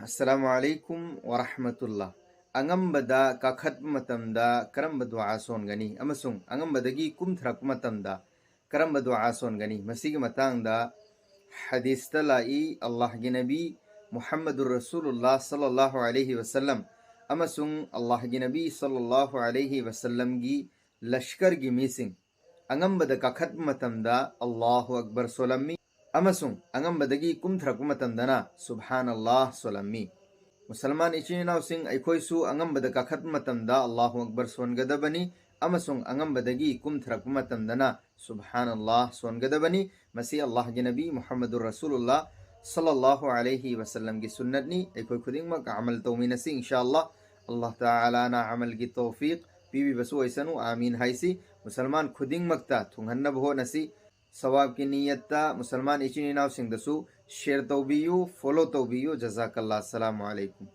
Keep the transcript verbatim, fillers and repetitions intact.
ꯑꯁꯂꯥꯃꯨ ꯑꯂꯥꯏꯀꯨꯝ ꯋꯔꯍꯃꯇꯨꯜꯂꯥ꯫ ꯑꯉꯝꯕꯗ ꯀꯥꯈꯠꯄ ꯃꯇꯝꯗ ꯀꯔꯝꯕ ꯗꯨꯋꯥ ꯁꯣꯟꯒꯅꯤ ꯑꯃꯁꯨꯡ ꯑꯉꯝꯕꯗꯒꯤ ꯀꯨꯝꯊꯔꯛꯄ ꯃꯇꯝꯗ ꯀꯔꯝꯕ ꯗꯨꯋꯥ ꯁꯣꯟꯒꯅꯤ? ꯃꯁꯤꯒꯤ ꯃꯇꯥꯡꯗ ꯍꯗꯤꯁꯇ ꯂꯥꯛꯏ, ꯑꯜꯂꯥꯍꯒꯤ ꯅꯕꯤ ꯃꯨꯍꯝꯃꯗꯨꯔ ꯔꯁꯨꯂꯨꯜꯂꯥ ꯁꯜꯂꯜꯂꯥꯍꯨ ꯑꯂꯩꯍꯤ ꯋꯁꯜꯂꯝ ꯑꯃꯁꯨꯡ ꯑꯜꯂꯥꯍꯒꯤ ꯅꯕꯤ ꯁꯜꯂꯜꯂꯥꯍꯨ ꯑꯂꯩꯍꯤ ꯋꯁꯜꯂꯝꯒꯤ ꯂꯁꯀꯔꯒꯤ ꯃꯤꯁꯤꯡ ꯑꯉꯝꯕꯗ ꯀꯥꯈꯠꯄ ꯃꯇꯝꯗ ꯑꯜꯂꯥꯍꯨ ꯑꯛꯕꯔ ꯁꯣꯜꯂꯝꯃꯤ ꯑꯃꯁꯨꯡ ꯑꯉꯝꯕꯗꯒꯤ ꯀꯨꯝꯊꯔꯛꯄ ꯃꯇꯝꯗꯅ ꯁꯨꯕꯍꯥꯟ ꯑꯜꯂꯥꯍ ꯁꯣꯜꯂꯝꯃꯤ꯫ ꯃꯨꯁꯜꯃꯥꯟ ꯏꯆꯤꯟ ꯏꯅꯥꯎꯁꯤꯡ, ꯑꯩꯈꯣꯏꯁꯨ ꯑꯉꯝꯕꯗ ꯀꯥꯈꯠꯄ ꯃꯇꯝꯗ ꯑꯜꯂꯥꯍꯨ ꯑꯛꯕꯔ ꯁꯣꯟꯒꯗꯕꯅꯤ ꯑꯃꯁꯨꯡ ꯑꯉꯝꯕꯗꯒꯤ ꯀꯨꯝꯊꯔꯛꯄ ꯃꯇꯝꯗꯅ ꯁꯨꯕꯍꯥꯟ ꯑꯜꯂꯥꯍ ꯁꯣꯟꯒꯗꯕꯅꯤ꯫ ꯃꯁꯤ ꯑꯜꯂꯥꯍꯒꯤ ꯅꯕꯤ ꯃꯨꯍꯝꯃꯗꯨꯔ ꯔꯁꯨꯂꯨꯜꯂꯥ ꯁꯜꯂꯜꯂꯥꯍꯨ ꯑꯂꯩꯍꯤ ꯋꯁꯜꯂꯝꯒꯤ ꯁꯨꯟꯅꯠꯅꯤ꯫ ꯑꯩꯈꯣꯏ ꯈꯨꯗꯤꯡꯃꯛ ꯑꯃꯜ ꯇꯧꯃꯤꯟꯅꯁꯤ, ꯏꯟꯁꯥ ꯑꯜꯂꯥꯍ꯫ ꯑꯜꯂꯥꯍ ꯇꯥꯂꯥꯅ ꯑꯃꯜꯒꯤ ꯇꯧꯐꯤꯛ ꯄꯤꯕꯤꯕꯁꯨ ꯑꯣꯏꯁꯅꯨ, ꯑꯥꯃꯤꯟ ꯍꯥꯏꯁꯤ꯫ ꯃꯨꯁꯜꯃꯥꯟ ꯈꯨꯗꯤꯡꯃꯛꯇ ꯊꯨꯡꯍꯟꯅꯕ ꯍꯣꯠꯅꯁꯤ꯫ ꯁꯋꯥꯕꯀꯤ ꯅꯤꯌꯠꯇ ꯃꯨꯁꯜꯃꯥꯟ ꯏꯆꯤꯟ ꯏꯅꯥꯎꯁꯤꯡꯗꯁꯨ ꯁꯦꯌꯔ ꯇꯧꯕꯤꯌꯨ, ꯐꯣꯂꯣ ꯇꯧꯕꯤꯌꯨ꯫ ꯖꯖꯥꯀꯜꯂꯥꯍ꯫ ꯑꯁꯂꯥꯃꯨ ꯑꯂꯥꯏꯀꯨꯝ꯫